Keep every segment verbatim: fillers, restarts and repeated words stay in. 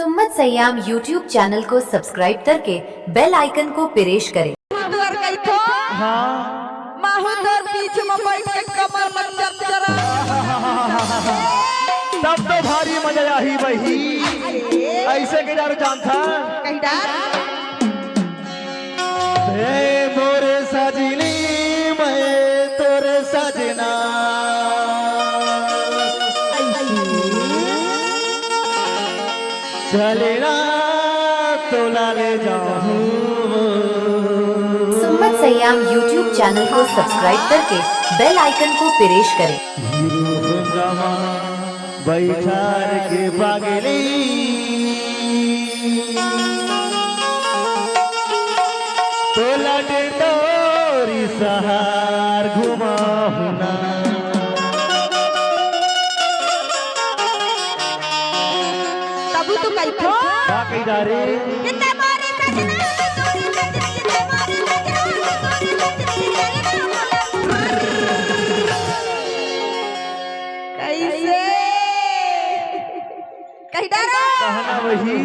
सुम्मत Siam YouTube channel को subscribe करके बेल आइकन को प्रेस करें। तोर कहिथो, हाँ। माहू तोर पीछे में बैठ के कमर में चरचरा। तब तो भारी मजा आही बही। अइसे कहि डार जानथा। कहि डार। हे मोर सजनी, मैं तोर सजना। चले ना तोला ले जाहूं। सुम्मत सयाम YouTube चैनल को सब्सक्राइब करके बेल आइकन को प्रेस करें। हीरो होंडा मा बैठार के पागली, तोला डेटोरी सहार घुमाहूं ना। तभू तो कहिथो। का कहि डारे? कितने मोरे सजना, तोरे सजनी, कितने मोरे सजना, तोरे सजनी, चलना मोला। कइसे? कहि डारो। कहना वही।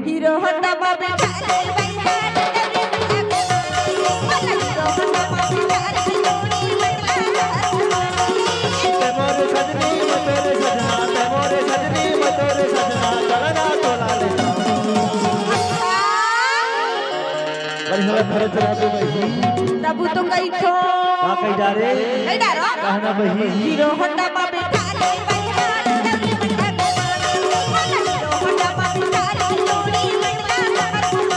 हीरो होंडा मा बैठार के, बैठार के, हीरो होंडा मा बैठार के, तोरी बैठार के। ते मोरे सजनी, मैं तोरे सजना, ते मोरे सजनी, मैं तोरे सजना, चलना तोला ले जाहूं। अच्छा। बढ़िया भरत राजू भाई। तभू तो कहिथो। का कहि डारे? कहि डारो। कहना वही। हीरो होंडा मा बैठार के, बैठार के, हीरो होंडा मा बैठार के, तोरी बैठार के।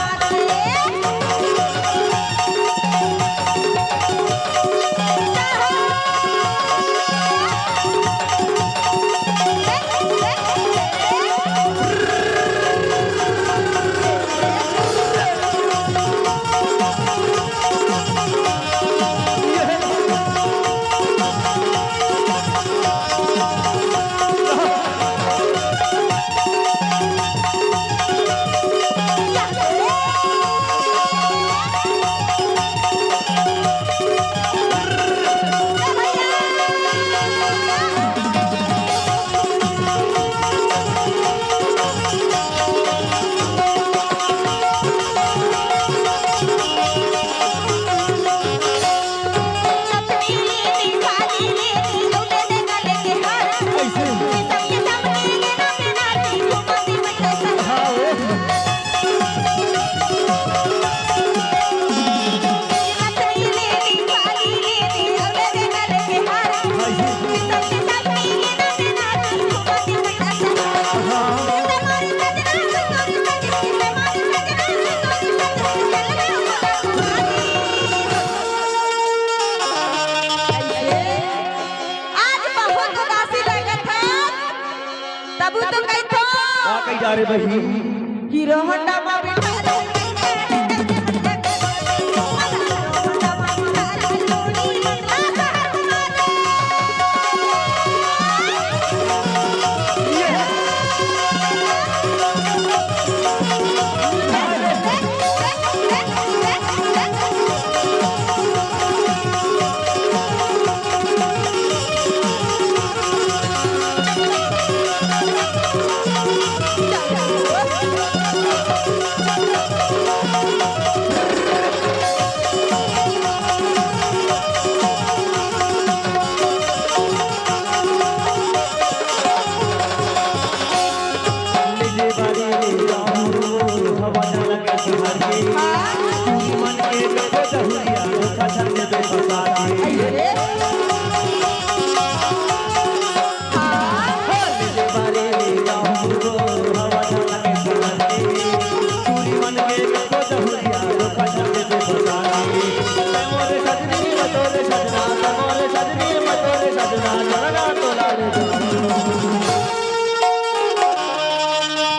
आज बहुत उदासी लगत हे, तभू तो कहिथो। का कहि डारे बही? हीरो होंडा मा बैठार के,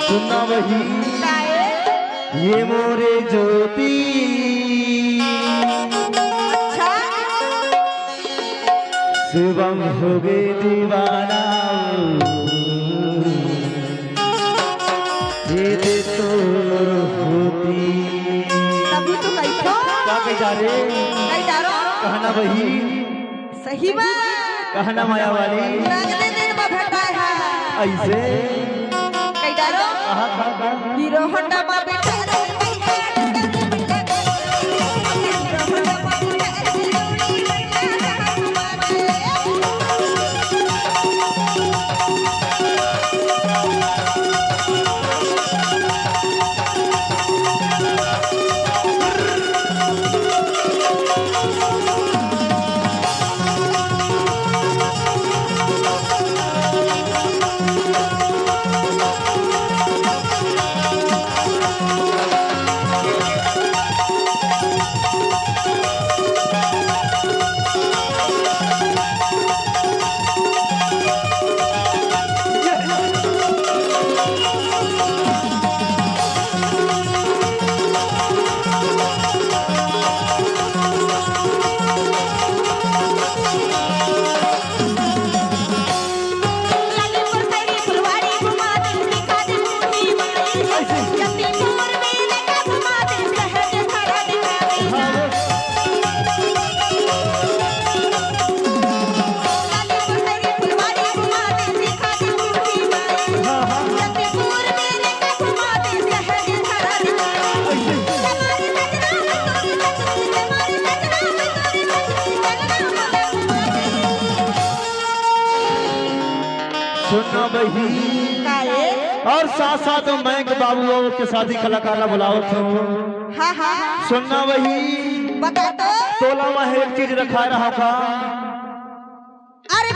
सुनना वही। काहे? ये मोरे ज्योति। अच्छा। शिवम हो गे दीवाना, ये दे तोर होती। तभू तो कहिथो। का कहि डारे? कहि डारो। कहना वही। सही बात। कहना माया वाली। लगने दिन में भेटाए हा। अइसे। कहि डारो। हीरो होंडा मा बिठा रहे। सुनना बहिनी, काहे? और साथ साथ मैं के बाबू के साथी कलाकार ला बुलावत हूँ। हाँ, हाँ। सुनना बहिनी, बता तो। तोला मैं एक चीज रखा रहा का। अरे